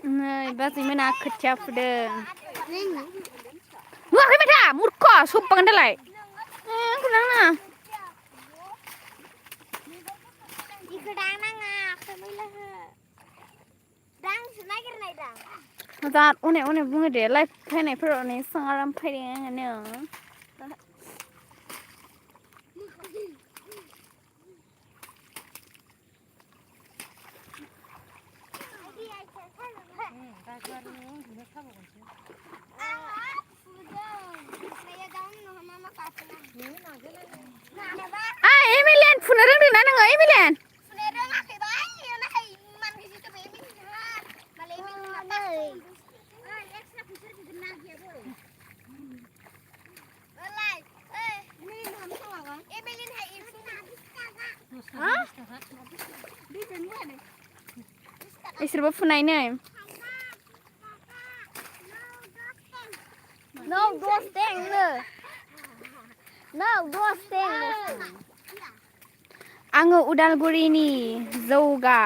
नै बाजै मोना खोथिया फुदों नुवाखै माथो मुर्ख सोबबागोन दालाय खुनाङा इखो दांनाङा मैला हो दांसो नागिरनायदां जात अने अने बुङो दे लाइफ फैनायफोराव सों आराम फैदों आङो एमिलियन फुनो रोंदोंना नोङो एमिलियन इसोरबो फुनाय नै No, dos thing. No, dos thing. आङो उदालगुरिनि जौगा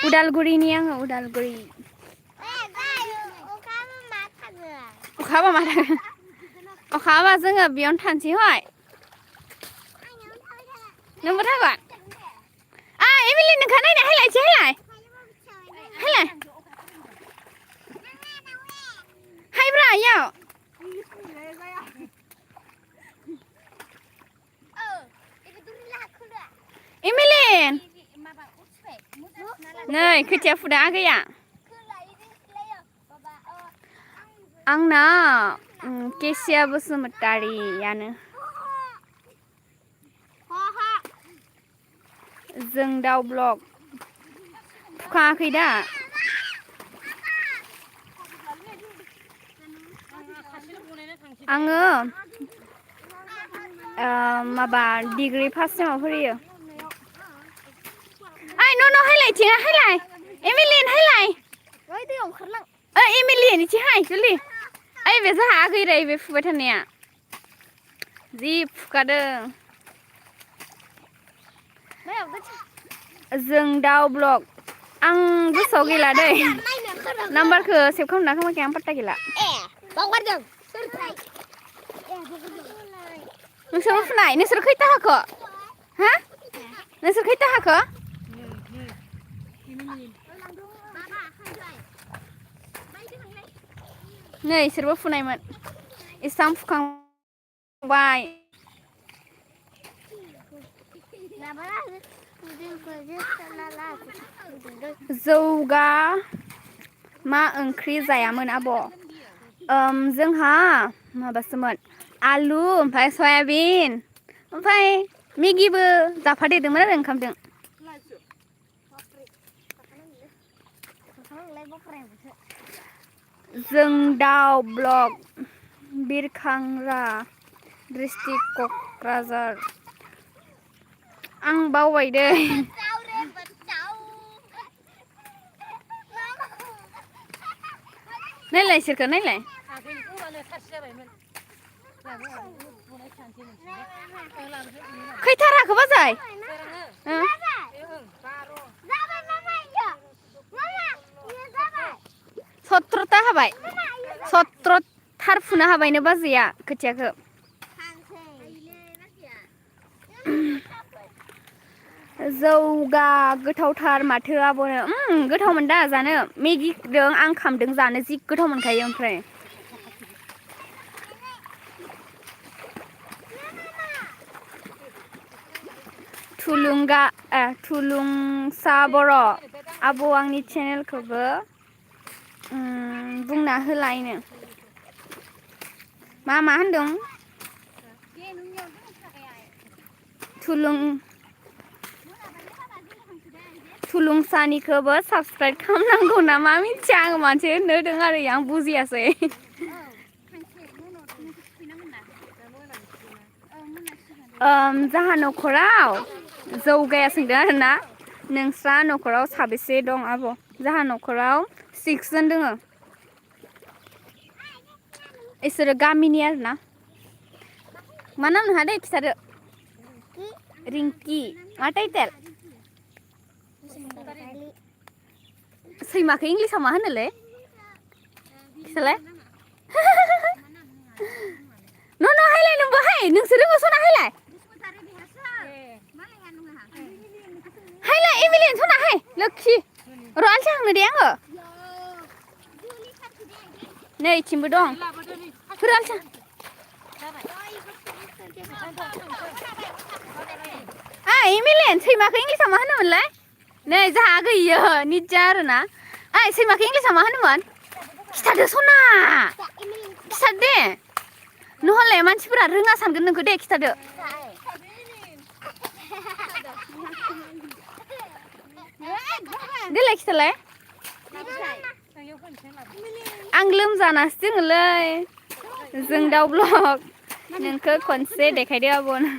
उदालगुरिनि आङो उदालगुरि अखा हाबा मा थागोन अखा हाबा जोङो बेयावनो थानोसै हय नोंबो थागोन एमिलि नोंखा नायना हायलायसै हायलाय हायब्रा इयाव एमिलिन नै खोथिया फुदों आगैया आंना केसिया बसुमतारियानो जोंदाव ब्लग फुखाङाखै दा आङो माबा डिग्री फार्स्ट सेमाव फरायो न' हायलायथिङा हायलाय एमिलिन हायलाय ओइ दैयाव ओंखारलां एमिलिन इथि हाय जल्दि ओइ बे जोंहा आगैरै बे फुबाय थानाया जि फुखादों जोंदाव ब्लग आं गोसोआव गैला दै नाम्बारखौ सेभ खालामना खामाखै आं पात्ता गैला बावगारदों नोंसोरबो फुनाय नोंसोर खैथा हाखो हा नोंसोर खैथा हाखो नै इसोरबो फुनायमोन इसां फुखांबाय जौगा मा ओंख्रि जायामोन आब' जोंहा माबासोमोन आलु ओमफ्राय सयाबिन ओमफ्राय मेगिबो जाफादेरदोंमोन आरो ओंखामजों जोंदाव ब्लग बिरखांरा डिस्ट्रिक्ट क'क्राझार आं बावबाय दै नायलाय इसोरखौ नायलाय खैथार हाखो बाजै 17 हाबाय 17 थार फुनो हाबायनो बाजैया खोथियाखौ जौगा गोथावथार माथो आब'नो गोथावमोन दा जानो मेगिजों आं खामदों जानो जि गोथाव मोनखायो ओमफ्राय थुलुंसा बर' आब' आंनि चेनेलखौबो बुंना होलायनो मा होनदों थुलुंसानिखौबो साबसक्राइब खालामनांगौ नामा मिथिया आं मानसि होननो होदों आरो आं बुजियासै जाहा न'खराव जौगाया सोंदों आरोना नोंस्रा न'खराव साबेसे दं आब' जाहा न'खराव 6 जन दोङो इसोरो गामिनि आरोना मा नाम नोंहा दे खिथादो रिंकि मा टाइटेल सैमाखौ इंलिसाव मा होनोलै खिथालाय न' हायलाय नोंबो हाय नोंसोर रोङो सना हायलाय हायलाय एमिलियन सना हाय लोक्षि र' आलसि हांनो दे आङो नै इथिंबो दं र' आलसि एमिलियन सैमाखौ इंलिसाव मा होनोमोनलाय नै जाहा गैयो निजा आरोना सैमाखौ इंलिसाव मा होनोमोन खिथादो सना खिथादो दे नहले मानसिफोरा रोङा सानगोन नोंखौ दे खिथादो देलाय खिथालाय आं लोमजानासो दोङोलै जों दाउ ब्लग नोंखौ खनसे देखायदो आब'नो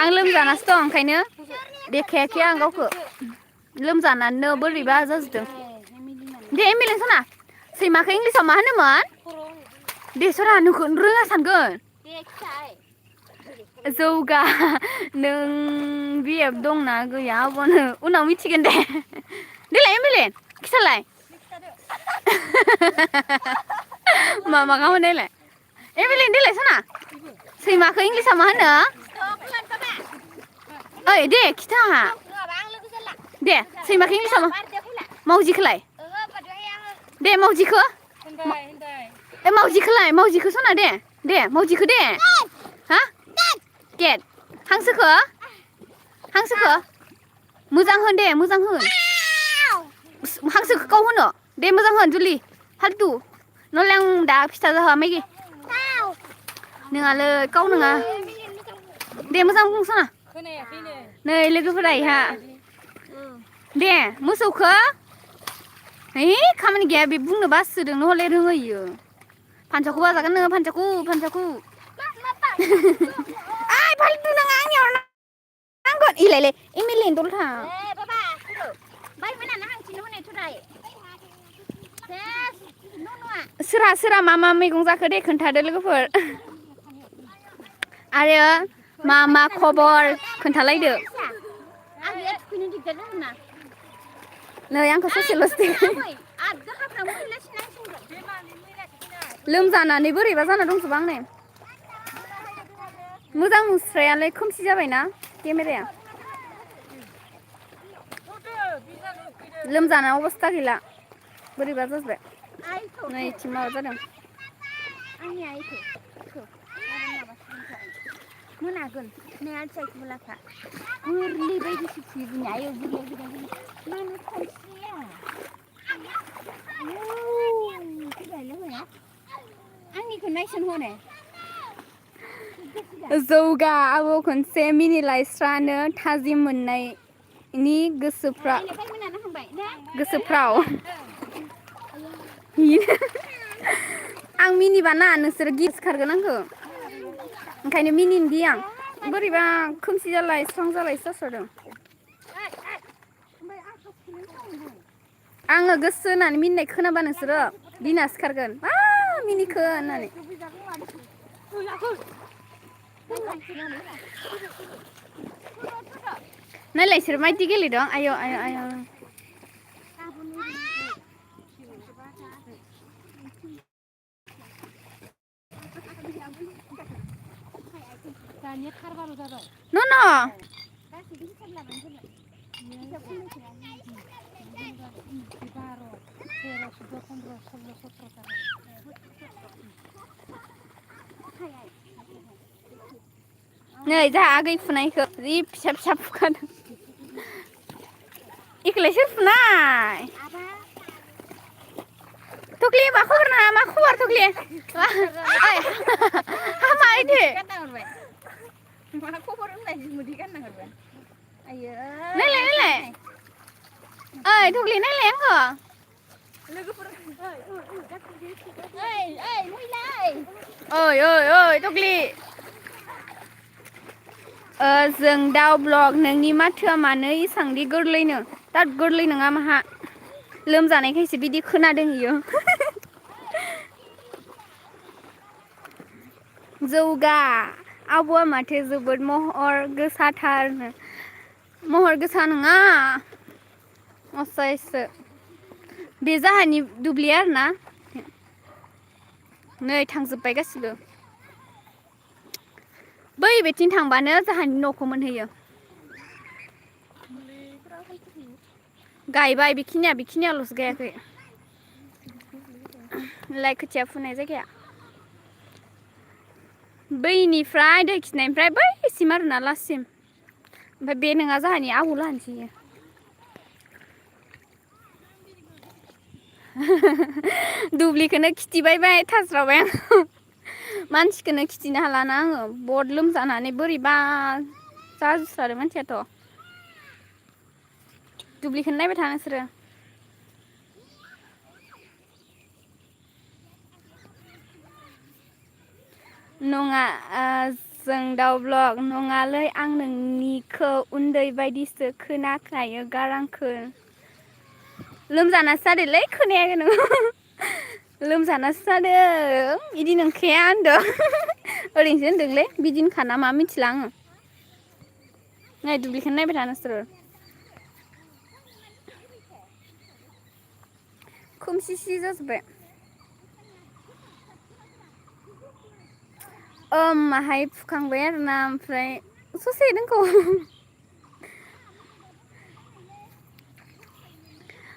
आं लोमजानासो दं ओंखायनो देखायाखै आं गावखौ लोमजानानैनो बोरैबा जाजोबदों दे एमिलियन सना सैमाखौ इंलिसाव मा होनोमोन दे सरा नोंखौ रोङा सानगोन जौगा नों बिएफ दंना गैया आब'नो उनाव मिथिगोन दे देलाय एमिलियन खिथालाय मा गामोन देलाय एमिलियन देलाय सना सैमाखौ इंलिसाव मा होनो ओइ दे खिथा दे सैमाखौ इंलिसाव मावजिखौलाय दे मावजिखौ मावजिखौ सना दे मावजिखौ दे हा केट हांसोखौ मोजां होन दे मोजां होन हांसोखौ गाव होनो दे मोजां होन जुलि फाल्टु नले आं दा फिथा जाहोआ मेगि नोङालै गाव नङा दे मोजां बुंसना नै लोगोफोरा इहा दे मोसौखौ खामानि गैया बे बुंनो बासोदों नहले रोङो इयो फानसावखौ बाजागोन नोङो फानसावखौ आइ फाल्टु नङा आंनियाव नांगोन इलायलै एमिलियन दल था सोरा मा मैगं जाखो दे खोन्थादो लोगोफोर आरो मा खबर खोन्थालायदो नै आंखौ ससेल'सो लोमजानानै बोरैबा जाना दंजोबो आं नै मोजां नुस्रायालाय खोमसि जाबायना केमेराया लोमजाना अबस्था गैला बोरैबा जाजोबबाय नै इथिं माबा जादों मोनागोन नै आथियाखौबो लाफा गोरलै बायदिसो फियोनि आयौ गोरलै मानो खनसेया आंनिखौ नायसन हने जौगा आब' खनसे मिनिलायस्रानो थाजिम मोननायनि गोसोफ्राव आं मिनिबाना नोंसोरो गिखारगोन आंखौ ओंखायनो मिनिनो गियो आं बोरैबा खोमसि जालाय स्रां जालाय जासोदों आङो गोसो होनानै मिनिनाय खोनाबा नोंसोरो गिना सिखारगोन मा मिनिखो होननानै नायलाय इसोर मायदि गेलेदों आयौ नै जाहा आगै फुनायखौ जि फिसा फुखादों इखौलाय सोर फुनाय थुख्लि मा खबर थुख्लि हामा इदि मा खबर होननाय मुदि गानना हरबाय आयो नायलाय ओइ थुख्लि नायलाय आंखौ लोगोफोर ओइ थुख्लि जों दाउ ब्लग नोंनि माथोआ मानो इसांदि गोरलैनो दा गोरलै नङा माहा लोमजानायखायसो बिदि खोनादों इयो जौगा आब'आ माथो जोबोद महर गोसाथारनो महर गोसा नङा असायसो बे जाहानि दुब्लि आरोना नै थांजोब्बाय गासिबो बै बेथिं थांबानो जाहानि न'खौ मोनहैयो गायबाय बेखिनियाल'सो गायाखै लाइ खोथिया फुनाय जायगाया बैनिफ्राय दै खिनायनिफ्राय बैसिम आरोना लाससिम ओमफ्राय बे नङा जाहानि आबौ लाहानिसो दुब्लिखौनो खिथिबायबाय थास्राबाय आं मानसिखौनो खिथिनो हालाना आङो बद लोमजानानै बोरैबा जाजोबस्रादो मानसियाथ' दुब्लिखौनो नायबाय था नोंसोरो नङा जों दाउ ब्लग नङालै आं नोंनिखौ उन्दै बायदिसो खोनाखायो गारांखौ लोमजानासो जादोलै खोनायाखै नोङो लोमजानासो जादों बिदि नंखाया होनदों ओरैनोसो होनदोंलै बिदिनोखाना मा मिथिला आङो नै दुब्लिखौनो नायबाय था नोंसोरो खोमसि जाजोब्बाय माहाय फुखांबाय आरोना ओमफ्राय ससे दंखौ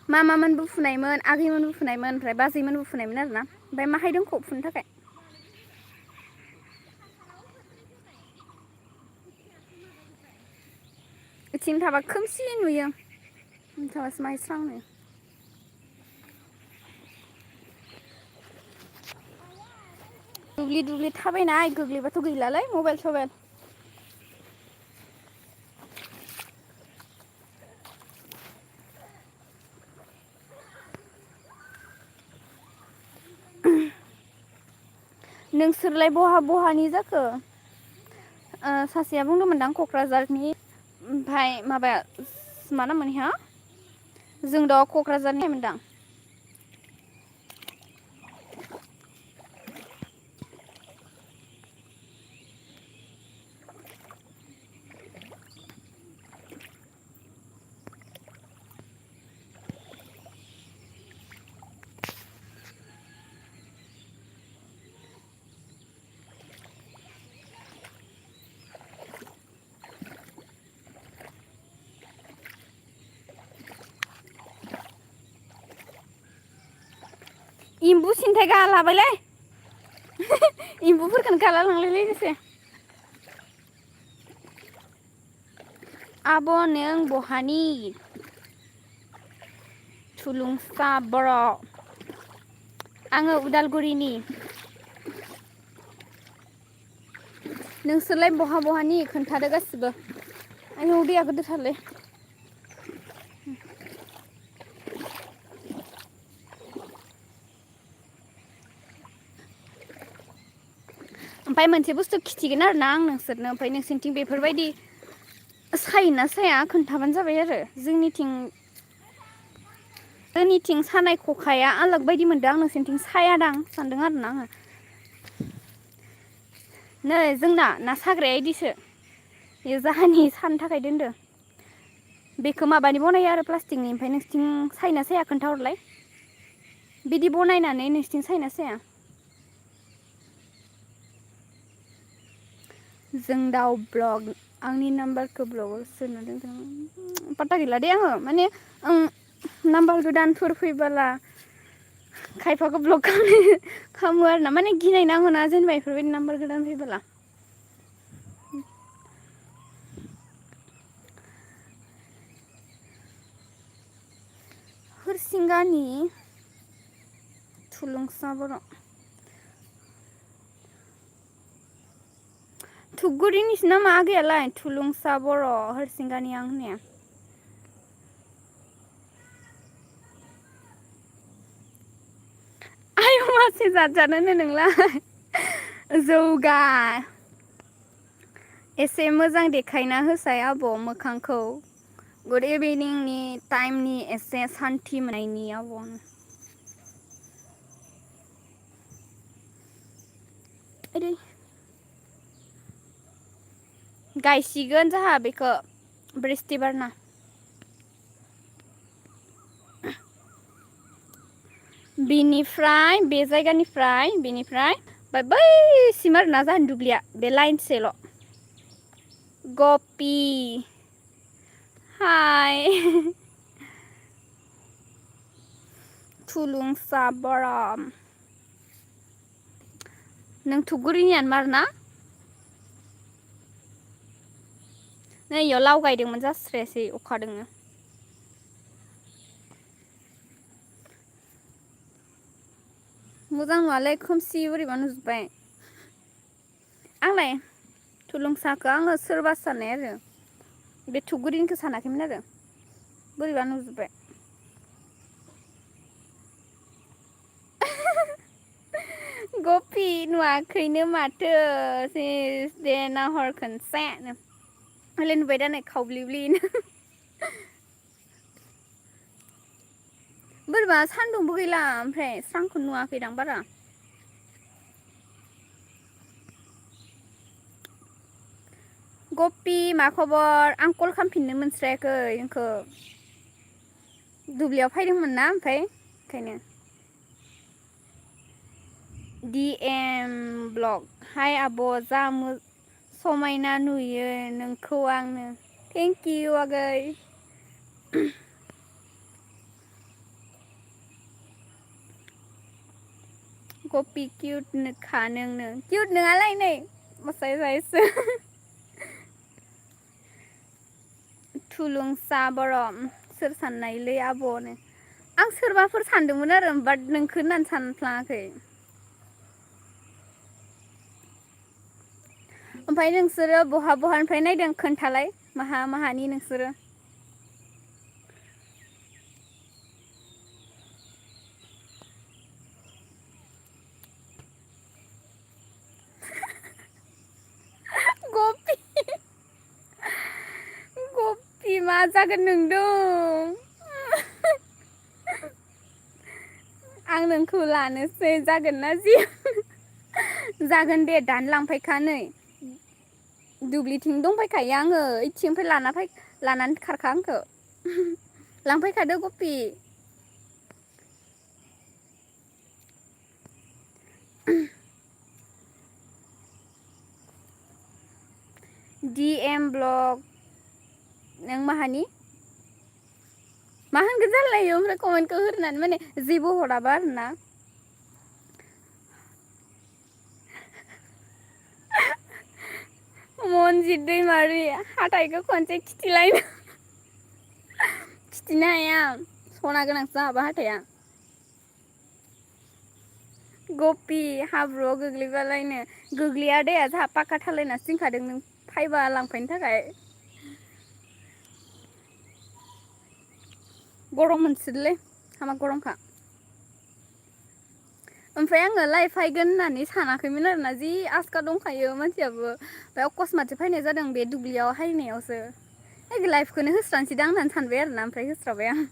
मामामोनबो फुनायमोन आगैमोनबो फुनायमोन ओमफ्राय बाजैमोनबो फुनायमोन आरोना ओमफ्राय माहाय दंख' फुनो थाखाय बेथिं थाबा खोमसि नुयो थाबासो माहाय स्रां नुयो दुब्लि थाबायनाय गोग्लैबाथ' गैलालै मबाइल सबाइल नोंसोरलाय बहानि जाखो सासेया बुंदोंमोनदां क'क्राझारनि ओमफ्राय माबाया मा नाममोन इहा जों दा क'क्राझारनि मोनदां एम्बु सिन्थाय गालाबायलै एम्बुफोरखौनो गाला लांलायलायनोसै आब' नों बहानि थुलुंसा बर' आङो उदालगुरिनि नोंसोरलाय बहानि खोन्थादो गासिबो आयौ दैया गोदोरथारलै ओमफ्राय मोनसे बुस्थु खिथिगोन आरोना आं नोंसोरनो ओमफ्राय नोंसोरनिथिं बेफोरबायदि सायोना साया खोन्थाबानो जाबाय आरो जोंनिथिं सानाय खखाया आलाग बायदि मोनदों आं नोंसोरनिथिं सायादां सानदों आरोना आङो नै जोंना ना साग्राया इदिसो बे जाहानि सानो थाखाय दोनदो बेखौ माबानि बनायो आरो प्लास्टिकनि ओमफ्राय नोंसोरथिं सायोना साया खोन्थाहरलाय बिदि बनायनानै नोंसोरथिं सायोना साया जों दाउ ब्लग आंनि नाम्बारखौ ब्लगाव सोना दोनदों पात्ता गैला दे आङो माने नाम्बार गोदानफोर फैबोला खायफाखौ ब्लक खालामो आरो ना माने गिनाय नाङोना जेनेबा बेफोरबायदि नाम्बार गोदान फैबोला हरसिंगानि थुलुंसा बर' धुपगुरिनिसो नामा आगैयालाय थुलुंसा बर' हरसिंगानि आं होननाया आयौ मासे जानो नोंलाय जौगा एसे मोजां देखायना होसाय आब' मोखांखौ गुड इभिनिंनि टाइमनि एसे सान्थि मोननायनि आब' ओरै गायसिगोन जोंहा बेखौ बृस्तिबारना बिनिफ्राय बे जायगानिफ्राय बेनिफ्राय बैसिम आरोना जाहानि दुब्लिया बे लाइनसेल' गपि हाय थुलुंसा बरम नों धुपगुरिनियानो मार ना नै इयाव लाव गायदोंमोन जास्रायासै अखादोंनो मोजां नुवालै खोमसि बोरैबा नुजोब्बाय आंलाय थुलुंसाखौ आङो सोरबा साननाय आरो बे धुपगुरिनिखौ सानाखैमोन आरो बोरैबा नुजोब्बाय गपि नुवाखैनो माथो सेस दे नाहर खनसे मालाय नुबाय दा नै खावब्लिब्लिनो बोरैबा सान्दुंबो गैला ओमफ्राय स्रांखौनो नुवाखैदां बारा गपि मा खबर आं कल खालामफिननो मोनस्रायाखै नोंखौ दुब्लियाव फैदोंमोन ना ओमफ्राय ओंखायनो डि एम ब्लग हाय आब' जा समायना नुयो नोंखौ आंनो थेंक इउ आगै गपि किउटखा नोंनो किउट नङालाय नै असायसायसो थुलुंसा बर' सोर साननायलै आब'नो आं सोरबाफोर सानदोंमोन आरो बाट नोंखौ होननानै सानफ्लाङाखै ओमफ्राय नोंसोरो बहा बहानिफ्राय नायदों खोन्थालाय माहा माहानि नोंसोरो गपि गपि मा जागोन नोंदों आं नोंखौ लानोसै जागोन ना जाया जागोन दे दानो लांफैखा नै दुब्लिथिं दंफैखायो आङो ओइथिंनिफ्राय लानानै खारखा आंखौ लांफैखादो गपि डि एम ब्लग नों माहानि मा होनगोन जालायो ओमफ्राय कमेन्टखौ होनानै माने जेबो हराबा आरोना मनजित दैमारि हाथाइखौ खनसे खिथिलायनो खिथिनो हाया सना गोनांसो आंहाबो हाथाइया गपि हाब्रुआव गोग्लैबालायनो गोग्लैया दे जोंहा पाक्का थालायनासो दोनखादों नों फाइबा लांफैनो थाखाय गरम मोनसोदोंलै हामा गरमखा ओमफ्राय आङो लाइभ फैगोन होननानै सानाखैमोन आरोना जि आसखा दंखायो मानसियाबो ओमफ्राय अकसमातसो फैनाय जादों बे दुब्लियाव हायनायावसो लाइभखौनो होस्रांसैदां होननानै सानबाय आरोना ओमफ्राय होस्राबाय आं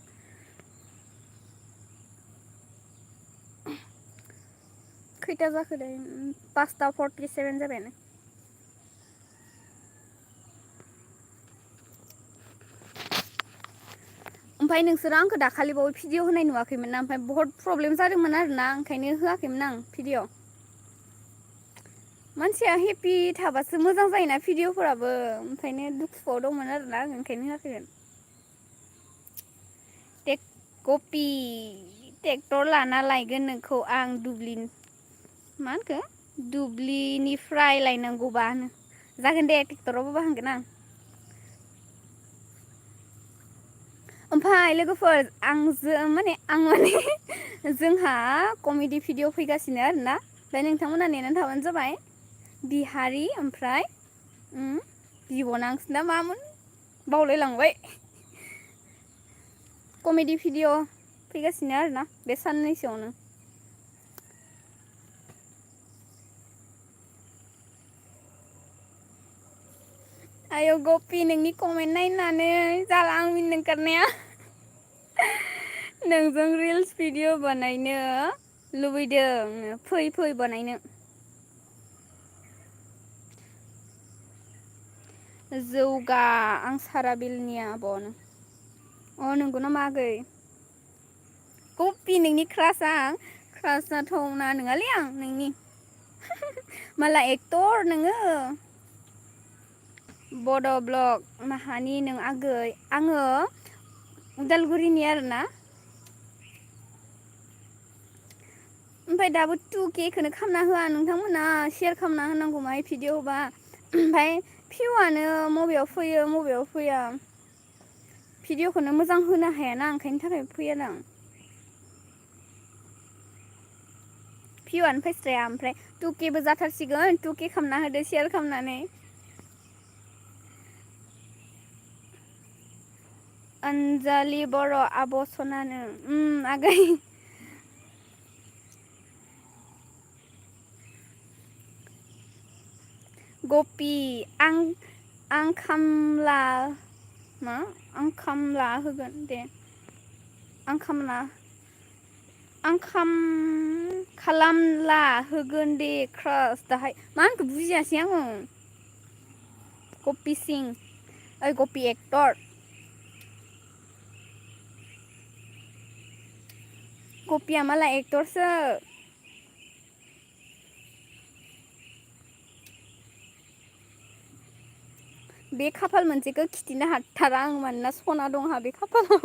खैथा जाखो दायो 5:47 जाबायानो ओमफ्राय नोंसोरो आंखौ दाखालिबावै भिडिअ होनाय नुवाखैमोन ना ओमफ्राय बहुत प्रब्लेम जादोंमोन आरोना ओंखायनो होआखैमोन आं भिडिअ मानसिया हेपि थाबासो मोजां जायोना भिडिअफोराबो ओंखायनो दुखुआव दंमोन आरोना आं ओंखायनो होआखैमोन गपि ट्रेक्टर लाना लायगोन नोंखौ आं मा होनखो दुब्लिनिफ्राय लायनांगौबा जागोन दे ट्रेक्टरावबाबो हांगोन आं ओमफ्राय लोगोफोर आं माने जोंहा कमेडि भिडिअ फैगासिनो आरोना ओमफ्राय नोंथांमोना नेनानै थाबानो जाबाय बिहारि ओमफ्राय बिब'नांसो ना मामोन बावलायलांबाय कमेडि भिडिअ फैगासिनो आरोना बे साननैसोआवनो आयौ गपि नोंनि कमेन्ट नायनानै जाला आं मिनिनो ओंखारनाया नोंजों रिल्स भिडिअ बानायनो लुबैदों फै फै बानायनो जौगा आं साराबिलनि आब' अ नंगौ नामा आगै गपि नोंनि क्रास आं क्रास जाथावना नङालै आं नोंनि माला एक्टर नोङो बड' ब्लग माहानि नों आगै आङो उदालगुरिनि आरोना ओमफ्राय दाबो 2K खौनो खालामना होआ नोंथांमोना सेयार खालामना होनांगौ माहाय भिडिअ बा ओमफ्राय भिउआनो मबेयाव फैयो मबेयाव फैया भिडिअखौनो मोजां होनो हायाना ओंखायनो थाखाय फैया दां भिउआनो फैस्राया ओमफ्राय 2Kबो जाथारसिगोन 2K खालामना होदो सेयार खालामनानै अनजालि बर' आब' सनानो आगै गपि आं खामला मा आं खामला होगोन दे आं खालामला होगोन दे क्रास दाहाय मा होनखो बुजियासै आङो गपि सिं ओइ गपि एक्टर गपिया मालाय एक्टरसो बे खाफाल मोनसेखौ खिथिनो हाथारा आं मानोना सना दंहा बे खाफालाव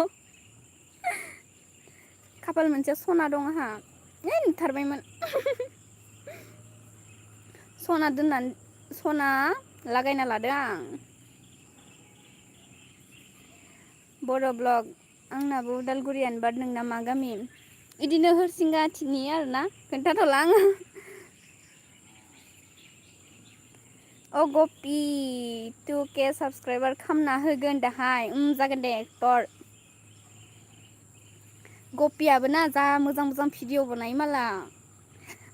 खाफाल मोनसेया सना दं आंहा नुथारबायमोन सना लागायना लादो आं बर' ब्लग आंनाबो उदालगुरियानो बाट नोंना मा गामि इदिनो हरसिंगाथिनि आरोना खोन्थाथ'ला आङो अ गपि 2K साबसक्राइबार खामना होगोन दाहाय जागोन दे एक्टर गपियाबो ना जा मोजां मोजां भिडिअ बानायो माला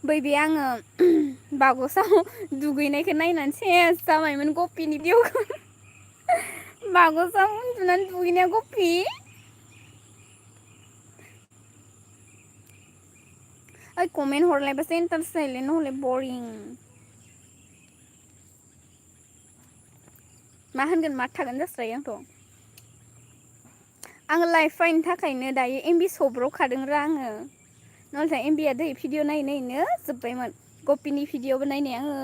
बैबे आङो बागुसाव दुगैनायखौ नायनानै सेस जाबायमोन गपिनि भिउखौ बागुसाव उन्दुनानै दुगैनाया गपि ओइ कमेन्ट हरलायबासो इन्टारेस्ट जायोलै नहले बरिं मा होनगोन मा थागोन जास्रायो आंथ' आङो लाइफ फाइनि थाखायनो दायो एमबि सब्र'खादों र' आङो नलथा एमबिया दै भिडिअ नायै नायैनो जोब्बायमोन गपिनि भिडिअबो नायनाय आङो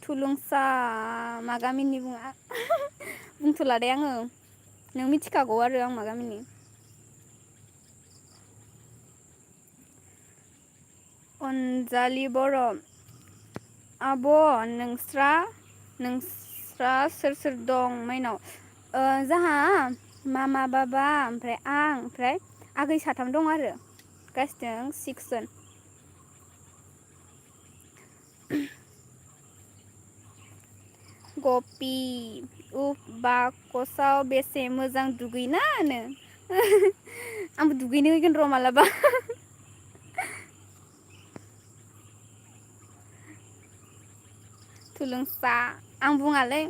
थुलुंसा मा गामिनि बुङा बुंथ'ला दे आङो नों मिथिखागौ आरो आं मा गामिनि अनजालि बर' आब' नोंस्रा सोर सोर दं माइनाव जाहा मामा बाबा ओमफ्राय आं ओमफ्राय आगै साथाम दं आरो गासैदों 6 जोन गपि बाकसाव बेसे मोजां दुगैनानो आंबो दुगैनो हैगोन र' मालाबा थुलुंसा आं बुङालै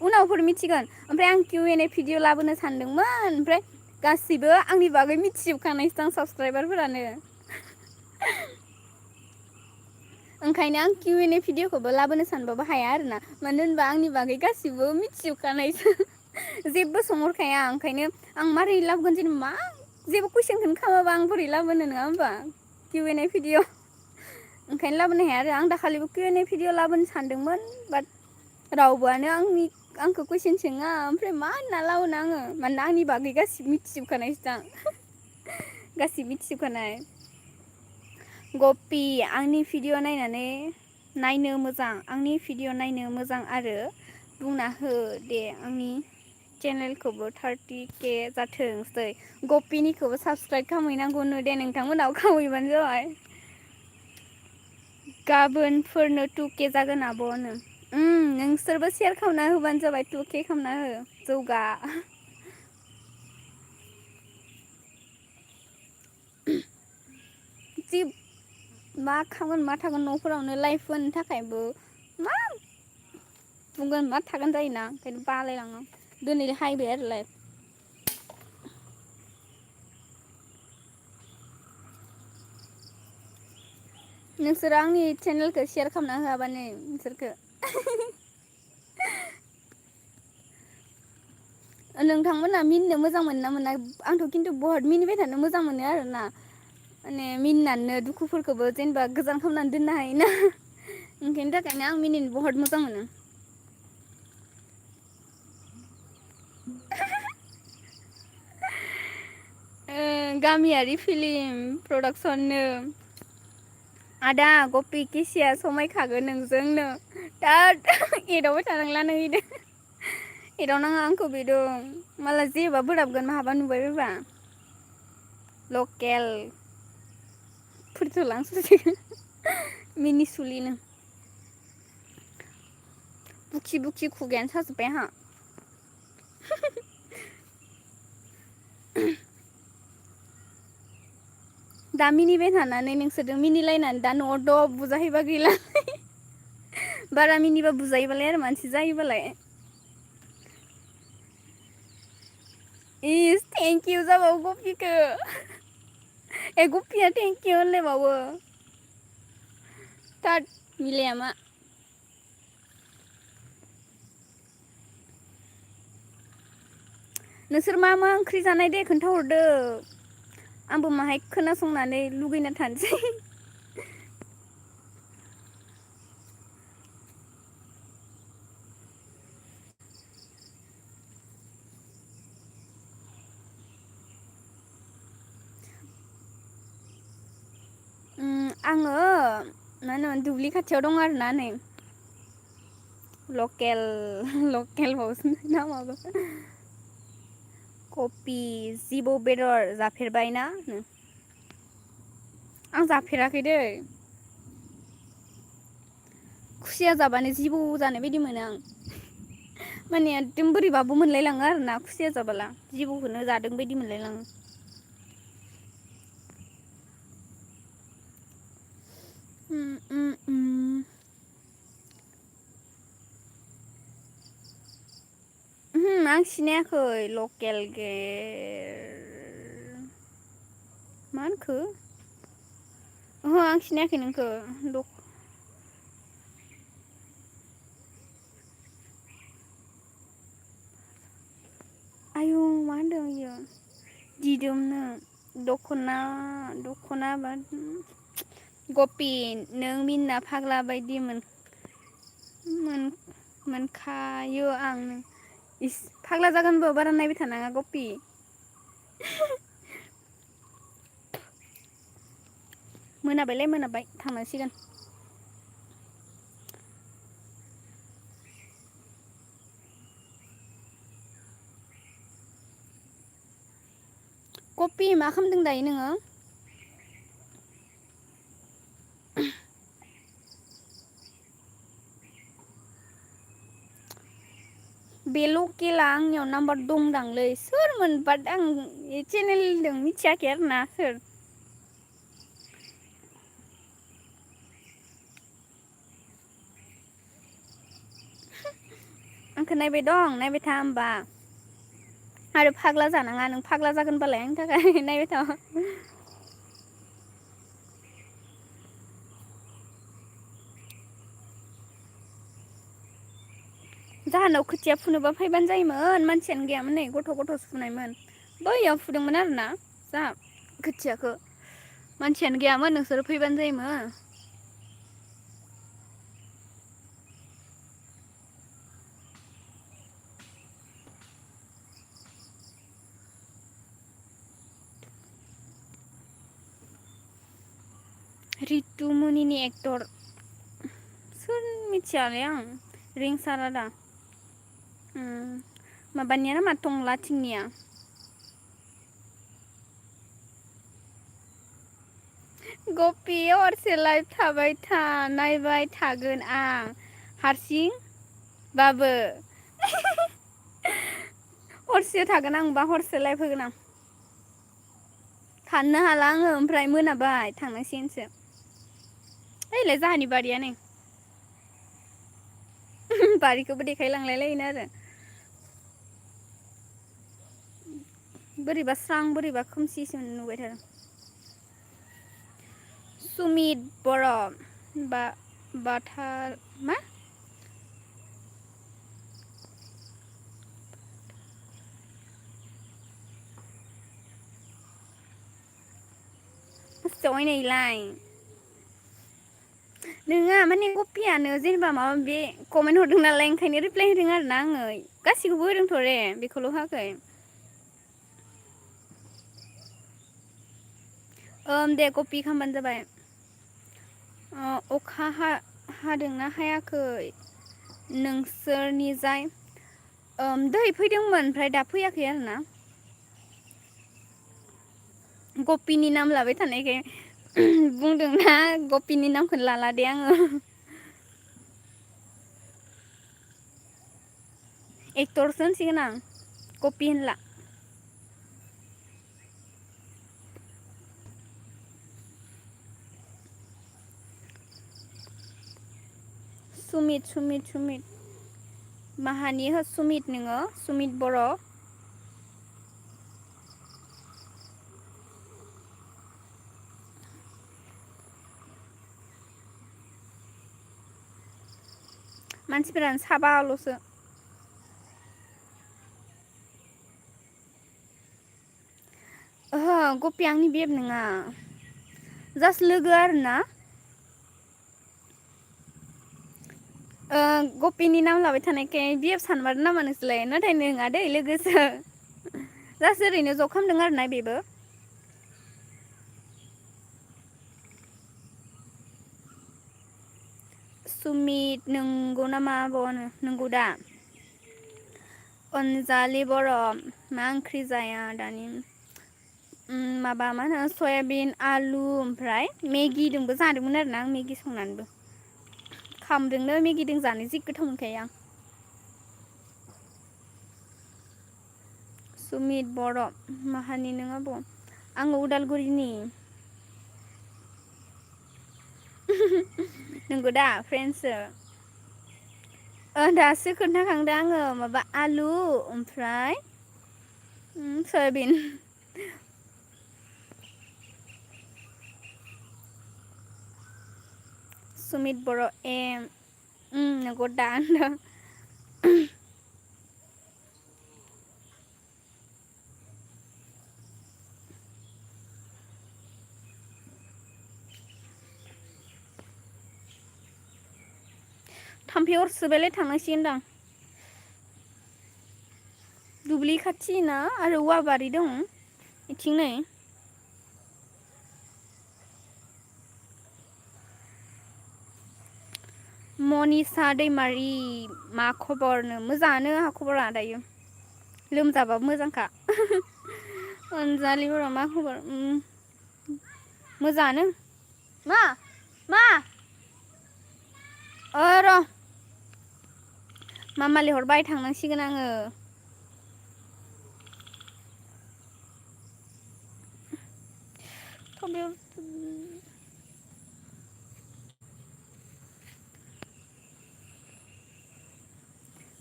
उनावफोर मिथिगोन ओमफ्राय आं किउ&A भिडिअ लाबोनो सानदोंमोन ओमफ्राय गासिबो आंनि बागै मिथिजोबखानायसो दां साबसक्राइबारफोरानो ओंखायनो आं किउ&A भिडिअखौबो लाबोनो सानबाबो हाया आरोना मानो होनबा आंनि बागै गासिबो मिथिजोबखानायसो जेबो सोंहरखाया ओंखायनो आं मारै लाबोगोन जेनेबा जेबो कुइसनखौनो खालामाबा आं बोरै लाबोनो नङा होमबा किउ&A भिडिअ ओंखायनो लाबोनो हाया आरो आं दाखालिबो किउ&A भिडिअ लाबोनो सानदोंमोन बाट रावबोआनो आंखौ कुइसन सोङा ओमफ्राय मा होनना लाबोनो आङो मानोना आंनि बागै गासिबो मिथिजोबखानायसो दां गासिबो मिथिजोबखानाय गपि आंनि भिडिअ नायनो मोजां आरो बुंना हो दे आंनि चेनेलखौबो 30K जाथोंसै गपिनिखौबो साबसक्राइब खालामहैनांगौनो दे नोंथांमोनाबो खालामहैबानो जाबाय गाबोनफोरनो 2K जागोन आब'नो नोंसोरबो सेयार खालामना होबानो जाबाय 2K खालामना हो जौगा जि मा खामोन मा थागोन न'फोरावनो लाइफ होनो थाखायबो मा बुंगोन मा थागोन जायोना ओंखायनो बालायलाङो दिनै हायबाय आरो लाइफ नोंसोरो आंनि चेनेलखौ शेयार खालामना होआबा नै नोंसोरखो नोंथांमोना मिनिनो मोजां मोनो ना मोना आंथ' खिन्थु बहुत मिनिबाय थानो मोजां मोनो आरोना माने मिनिनानैनो दुखुफोरखौबो जेनेबा गोजान खालामनानै दोननो हायोना ओंखायनो थाखायनो आं मिनिनो बहुत मोजां मोनो गामियारि फिलिम प्रडाक्सननो आदा गपि केसिया समायखागोन नोंजोंनो दा एदावबाय थानांला नों इदो एदावनाङा आंखौ बिदों माला जेबा बोराबगोन माहाबा नुबाय बायबा लकेल फोरथलांसोसै मिनिसुलिनो बुखि बुखि खुगायानो साजोब्बाय आंहा दा मिनिबाय थानानै नोंसोरजों मिनिलायनानै दा न'आव दब बुजाहैबा गैला बारा मिनिबा बुजायोबालाय आरो मानसि जायोबालाय इस थेंक इउ जाबावो गपिखौ ए गपिया थेंक इउ होनलायबावो थोद मिलाया मा नोंसोर मा मा ओंख्रि जानाय दे खोन्थाहरदो आंबो माहाय खोनासंनानै लुगैना थानोसै आङो मा होनो दुब्लि खाथियाव दं आरोना नै लकेल लकेल बावसो नामाबो कपि जिबौ बेदर जाफेरबाय ना आं जाफेराखै दै खुसिया जाबानो जिबौ जानाय बायदि मोनो आं माने एखदम बोरैबाबो मोनलायलाङो आरोना खुसिया जाबाला जिबौखौनो जादों बायदि मोनलायलाङो आं सिनायाखै लकेल गे मा होनखो ओहो आं सिनायाखै नोंखौ आयौ मा होनदों इयो दिदोमनो दख'ना बा गपि नों मिना फाग्ला बायदि मोनखायो आं इस फाग्ला जागोनबो बारा नायबाय थानाङा गपि मोनाबायलै मोनाबाय थांनांसिगोन कपि मा खालामदों दायो नोङो बे लकेला आंनियाव नाम्बार दंदांलै सोरमोन बाट आं चेनेलजों मिथियाखै आरोना सोर आंखौ नायबाय दं नायबाय था होमबा आरो फाग्ला जानाङा नों फाग्ला जागोनबालाय आंनि थाखाय नायबाय था जाहानाव खोथिया फुनोबा फैबानो जायोमोन मानसियानो गैयामोन नै गथ' फुनायमोन बैयाव फुदोंमोन आरोना जा खोथियाखौ मानसियानो गैयामोन नोंसोरो फैबानो जायोमोन रितुमनिनि एक्टर सोर मिथियालै आं रिंसार राधा माबानिया नामा टंलाथिंनिया गपि हरसे लाइभ थाबाय था नायबाय थागोन आं हारसिं बाबो हरसे थागोन आं बा हरसे लाइभ होगोन आं हाननो हाला आङो ओमफ्राय मोनाबाय थांनांसिगोनसो ओइलाय जाहानि बारिया नै बारिखौबो देखायलांलाय लायोनो आरो बोरैबा स्रां बोरैबा खोमसिसो नुबाय थादों सुमित बर' बाथार मा जयन इलाय नोङा माने कपियानो जेनेबा माबा माबि कमेन्ट हरदों नालाय ओंखायनो रिप्लाय होदों आरो ना आङो गासिखौबो होदोंथ' रे बेखौल' होआखै दे कपि खालामबानो जाबाय अखा हादोंना हायाखै नोंसोरनि जाय दै फैदोंमोन ओमफ्राय दा फैयाखै आरोना गपिनि नाम लाबाय थानायखाय बुंदोंना गपिनि नामखौनो लाला दे आङो एक्टरसो होनसिगोन आं कपि होनला सुमित माहानि हो सुमित नोङो सुमित बर' मानसिफोरानो साबाल'सो ओहो गपिया आंनि बेब नङा जास्ट लोगो आरोना गपिनि नाम लाबाय थानायखाय बिएफ सानमारदों नामा नोंसोरलाय नाथाय नोङा दै लोगोसो जास्ट ओरैनो ज' खालामदों आरोना बेबो सुमित नंगौ नामा आब'नो नंगौ दा अनजालि बर' मा ओंख्रि जाया दानि माबा मा होनो सयाबिन आलु ओमफ्राय मेगिजोंबो जादोंमोन आरोना आं मेगि संनानैबो खामदोंनो मेगिजों जानो जि गोथाव मोनखायो आं सुमित बर' माहानि नों आब' आङो उदालगुरिनि नंगौ दा फ्रेन्डसो दासो खोन्थाखांदों आङो माबा आलु ओमफ्राय सयाबिन सुमित बर' नंगौ दा होनदों थाम्फै अरसोबायलाय थांनांसिगोनदां दुब्लि खाथि ना आरो औवा बारि दं बेथिं नै मनिसा दैमारि मा खबरनो मोजाङानो आंहा खबरा दायो लोमजाबाबो मोजांखा अनजालि बर' मा खबर मोजाङानो मा र' मामा लिंहरबाय थांनांसिगोन आङो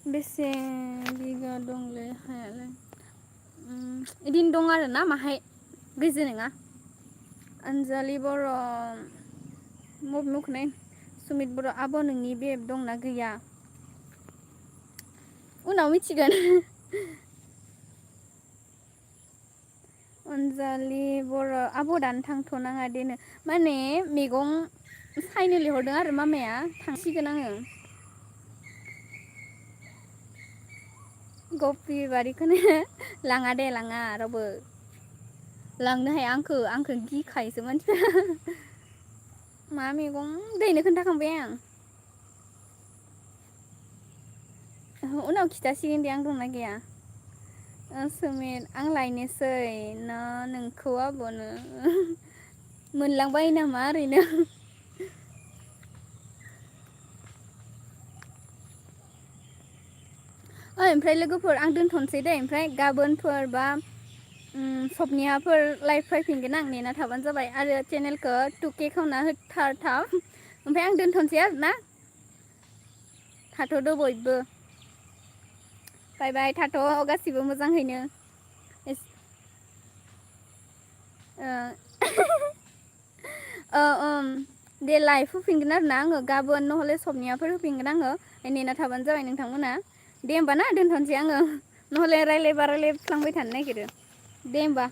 बेसे बिगा दंलै हायालाय बिदिनो दं आरो ना माहाय गैजो नङा अनजालि बर' मखनाय सुमित बर' आब' नोंनि बेब दंना गैया उनाव मिथिगोन अनजालि बर' आब' दानो थांथ'नाङा देनो माने मैगं सायनो लिंहरदों आरो मामाया थांसिगोन आङो गपि बारिखौनो लाङा दे लाङा रावबो लांनो हाया आंखौ गिखायोसो मानसिफ्रा मा मैगं दैनो खोन्थाखांबाय आं उनाव खिथासिगोन दे आं दंना गैया सुमित आं लायनोसै ना नोंखौ आब'नो मोनलांबाय नामा ओरैनो ओमफ्राय लोगोफोर आं दोनथ'नोसै दे ओमफ्राय गाबोनफोर बा सबनियाफोर लाइभ फैफिनगोन आं नेना थाबानो जाबाय आरो चेनेलखौ 2K खालामना होथारथाब ओमफ्राय आं दोनथ'नोसै आरो ना थाथ'दो बयबो बाय बाय थाथ' गासिबो मोजाङैनो दे लाइभ होफिनगोन आरो ना आङो गाबोन नहले सबनियाफोर होफिनगोन आङो नेना थाबानो जाबाय नोंथांमोना दे होमबा ना दोनथ'नोसै आङो नहले रायलायबा रायलायफ्लांबाय थानो नागिरो दे होमबा